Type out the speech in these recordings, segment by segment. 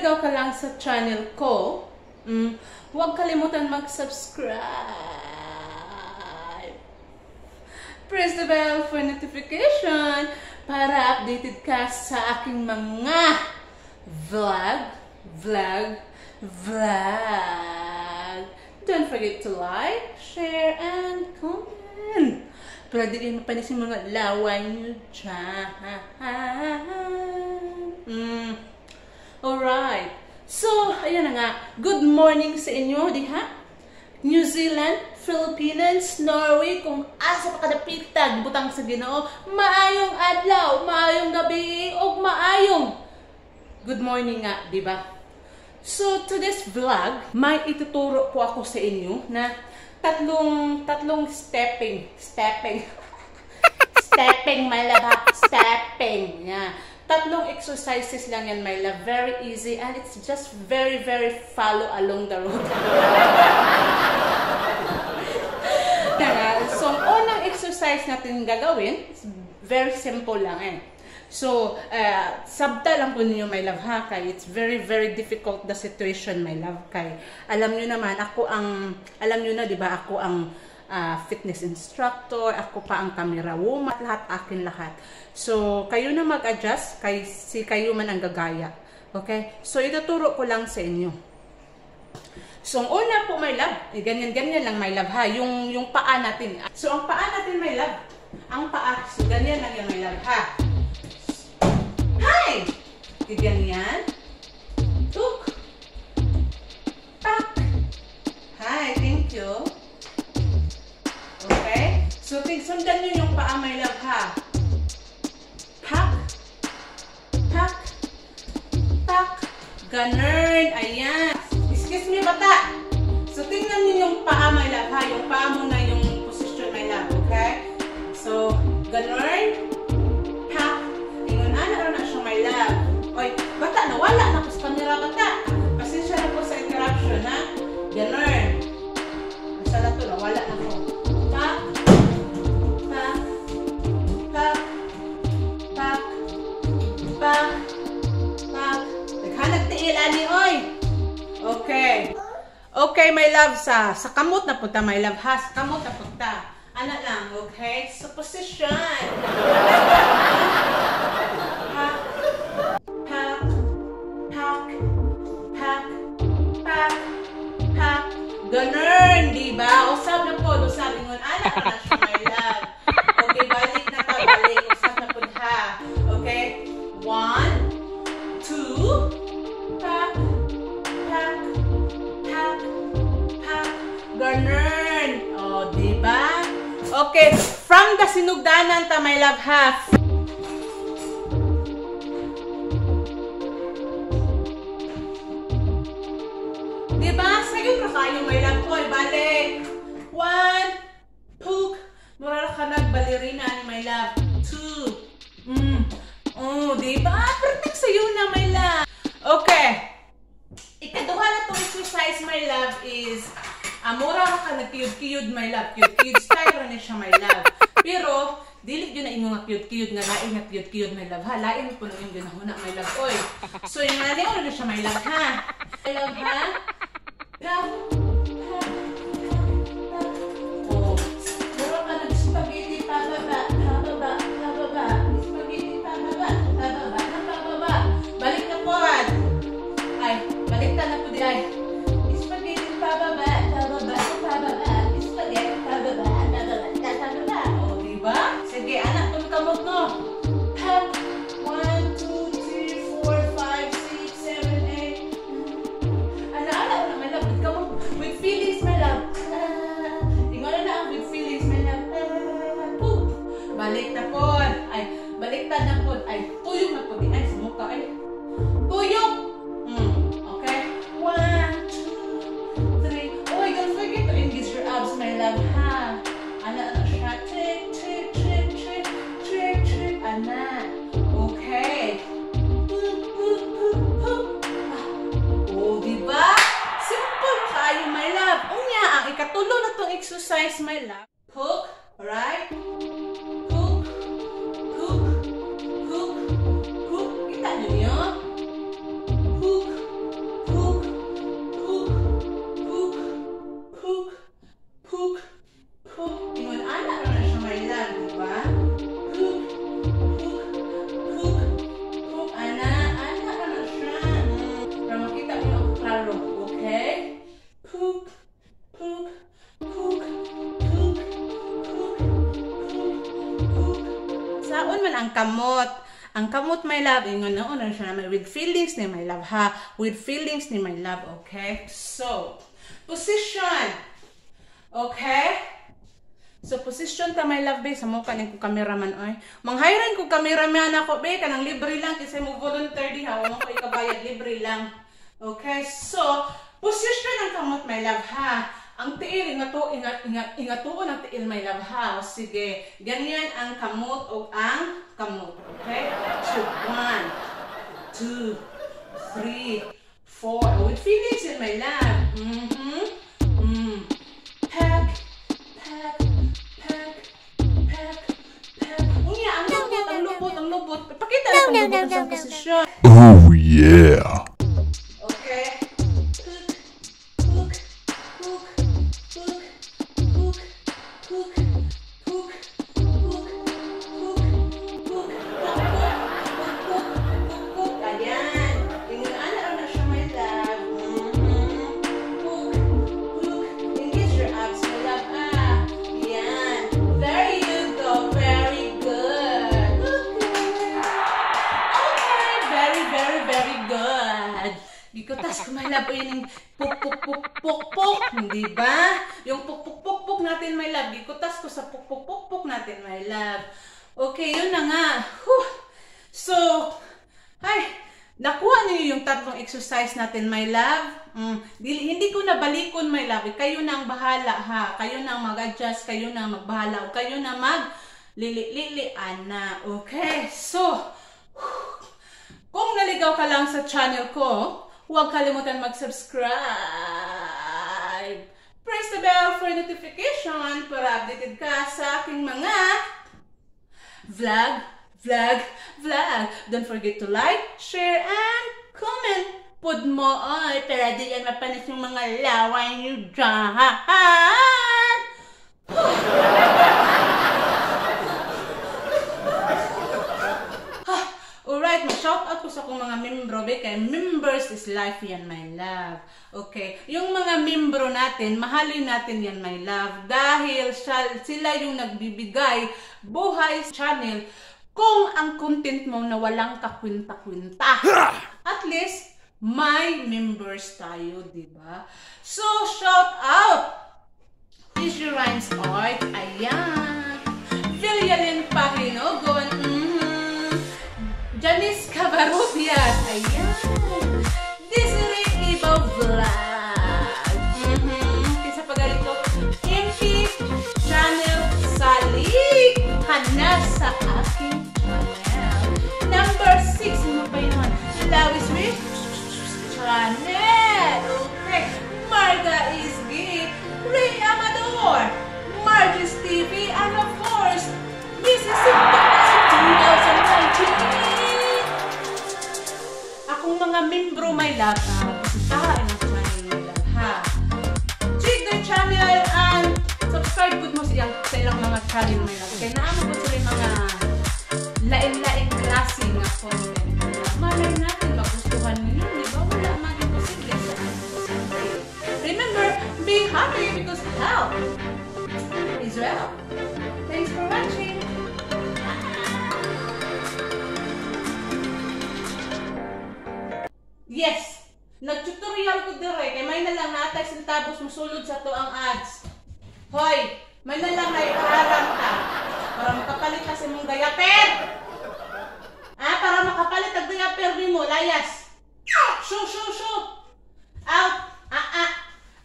naligaw ka lang sa channel ko, huwag kalimutan mag-subscribe. Press the bell for notification para updated ka sa aking mga vlog, vlog, vlog. Don't forget to like, share, and comment. Pero di kayo mapanis yung mga laway nyo dyan. Alright. So, ayan na nga. Good morning sa inyo, diha. New Zealand, Philippines, Norway, kung asa pa kadapitag, butang sa Ginoo, maayong adlaw, maayong gabi, ug maayong good morning nga, di ba? So, to this vlog, may ituturo po ako sa inyo na tatlong stepping, stepping, stepping, my love, stepping. Yeah. Tatlong exercises lang yan, my love. Very easy and it's just very, very follow along the road. So, ang unang exercise natin gagawin, very simple lang eh. So, sabta lang po ninyo, my love, ha, kay it's very, very difficult the situation, my love, kay alam nyo naman, ako ang, alam nyo na, di ba, ako ang fitness instructor, ako pa ang camera woman, lahat, akin lahat. So, kayo na mag-adjust, kay, si kayo man ang gagaya. Okay? So, ituturo ko lang sa inyo. So, ang una po, my love, eh, ganyan-ganyan lang, my love, ha, yung paa natin. So, ang paa natin, my love, ang paa, so, ganyan lang yan, my love, ha. Hi! Ganyan. Tuk. Pak. Hi, thank you. Okay? So, sundan nyo yung paa, my love, ha? Pak. Pak. Pak. Ganun. Ayan. Excuse me, bata. So, tingnan nyo yung paa, my love, ha? Yung paa mo na yung position, my love. Okay? So, ganun. Pak. Ano na siya, my love. Oy, bata, nawala na ko sa camera, bata. Pasensya na po sa interruption, ha? Ganun. Basta na to, nawala na ko. Pak, pak, pak, pak, pak, pak. Naghanag tiil, ani, oy. Okay. Okay, my love, sa kamot na punta, my love, ha? Sa kamot na punta. Ana lang, okay? So, position. Pak, pak, pak, pak, pak, pak. Ganun, di ba? Usab na po, usab. Ingon, ana na siya, my love. Okay, balik na ta, balik. Usab na po, ha. Okay? 1, 2, pak, pak, pak, pak. Ganun. O, di ba? Okay, from the sinugdanan ta, my love, ha. Diba? Sayo ra kayo, my love. Hoy, balik. 1, hook. Mura ra ka nag-ballerina ni my love. 2. Oh, diba? Perfect sayo na, my love. Okay. Ikaduha na tong exercise, my love, is mura ra ka nagkiyod-kiyod, my love. Kiyod-kiyod style ra ni siya, my love. Pero, dili gyud na ingon nga kiyod-kiyod nga lain nga kiyod-kiyod, my love, ha. Lain po na yung ginahuna, my love. Oy. So, yung nga na siya, my love, ha. My love, ha. Pak, pak, pak, oh. Mura ka nag-spaghetti, pababa, pababa, pababa. Spaghetti, pababa, pababa, pababa. Balik na po. Ay, baliktad na po di ay. Spaghetti, pababa, pababa, pababa. Spaghetti, pababa, pababa, pababa. Oh, diba? Sige, anak, tumkamot no. Pak, 1, 2, 3, 4, 5, 6, 7, 8. Ana, my love, with feelings, my love. Ingon na ang with feelings, my love. Poop. Balik na po. Ay, baliktad na po. Ay, tuyok na po. Ay, sumuka. Ay, tuyok. Okay? 1, 2, 3. Oh, don't forget to engage your abs, my love, ha? Ana, ana siya. Trick, trick, trick, trick, trick, trick. Ana. Okay. Poop, poop, poop, poop. Oh, diba? Simple kayo, my love. Unya, ang ikatulo na tong exercise, my love. Hook, alright? Hook, hook, hook, hook. Kita nyo yun? Hook, ang kamot. Ang kamot, my love, ingon na una siya na with feelings ni my love, ha? With feelings ni my love, okay? So, position. Okay? So, position ta, my love, be. Sa mukha ni ko cameraman, oy. Manghiren ko cameraman ako, be. Kanang libre lang. Kasi mo volunteer di, ha? Wala ko ikabayad, libre lang. Okay? So, position ang kamot, my love, ha? Ang tiil, ingatuon ang tiil, my love, ha? O, sige. Ganyan ang kamot o ang kamot. Okay? So, 1, 2, 3, 4. With feelings in my love. Pack, pack, pack, pack, pack. Unya, ang lubot, ang lubot, ang lubot. Pakita na ang lubot sa posisyon. Oh, yeah. Okay. Hook, hook, hook, hook, hook, hook, hook, hook, hook, hook, hook, hook, hook, hook. Ayan. Ingon na siya, my love. Hook, hook. Engage your abs, my love. Ah. Ayan. There you go. Very good. Okay. Okay. Very, very, very good. Gikutas ko, my love, yun yung puk, puk, puk, puk, puk. Hindi ba? Yung puk, puk, puk, puk natin, my love. Gikutas ko sa puk, puk, puk, puk natin, my love. Okay, yun na nga. Whew. So, ay, nakuha niyo yung tatlong exercise natin, my love. Hindi ko na balikon, my love. Kayo na ang bahala, ha. Kayo na ang mag-adjust, kayo na ang magbahala, o kayo na mag lili-lili na. Okay, so, kung naligaw ka lang sa channel ko, huwag kalimutan mag-subscribe. Press the bell for notification para updated ka sa aking mga vlog, vlog, vlog. Don't forget to like, share, and comment. Pud mo, oy, para di yan mapanis yung mga laway nyo dyan. Alright, mag-shout out ko sa akong mga membro, be, kay members is life yan, my love. Okay, yung mga membro natin, mahalin natin yan, my love, dahil sila yung nagbibigay buhay sa channel kung ang content mo na walang kakwinta-kwinta. At least, may members tayo, di ba? So, shout out! Easy Rhymes Art, ayan! Villalin Pahinogon, Janice Cabarubias, ayan! Desiree Ibo Vlog. Kaysa pagalito, MP Channel Salik ka na sa aking channel. Number 6, ano pa yun? Lawis with Channel. Okay. Marga Isgi, Ray Amador, Margis TV, and of course, Mrs. 2019. Akong mga membro, my love, bisitahin ang channel, my love, ha? Check their channel and subscribe po mo sa ilang mga channel, my love. Kaya naamo po sila yung mga lain-lain klase nga content. Malay natin, magustuhan ninyo, di ba? Wala man imposible sa atin. Remember, be happy because health is wealth. Thanks for watching. Yes! Nag-tutorial ko dire kay may na lang natay centavos musulod sa to ang ads. Hoy, may na lang ay harang ta para makapalit ka sa imong diaper. Ah, para makapalit ang diaper nimo, layas. Shoo, shoo, shoo. Out. Ah, ah.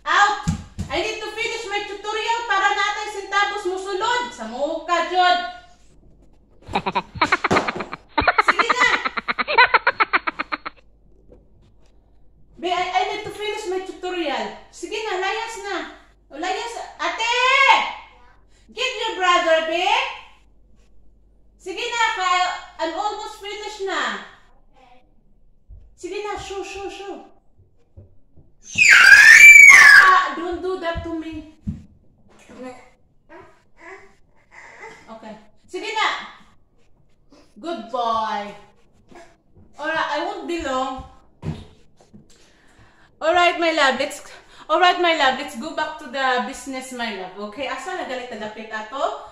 Out. I need to finish my tutorial para natay centavos musulod sa muka jud. Sige na. Be, I need to finish my tutorial. Sige na, layas na. O, layas. Ate! Get your brother, be. Sige na, Kyle. I'm almost finished na. Sige na, shoo, shoo, shoo. Ah, don't do that to me. Okay. Sige na. Good boy. Alright, I won't be long. Alright, my love, let's go back to the business, my love. Okay, asa na galit na dapit ato?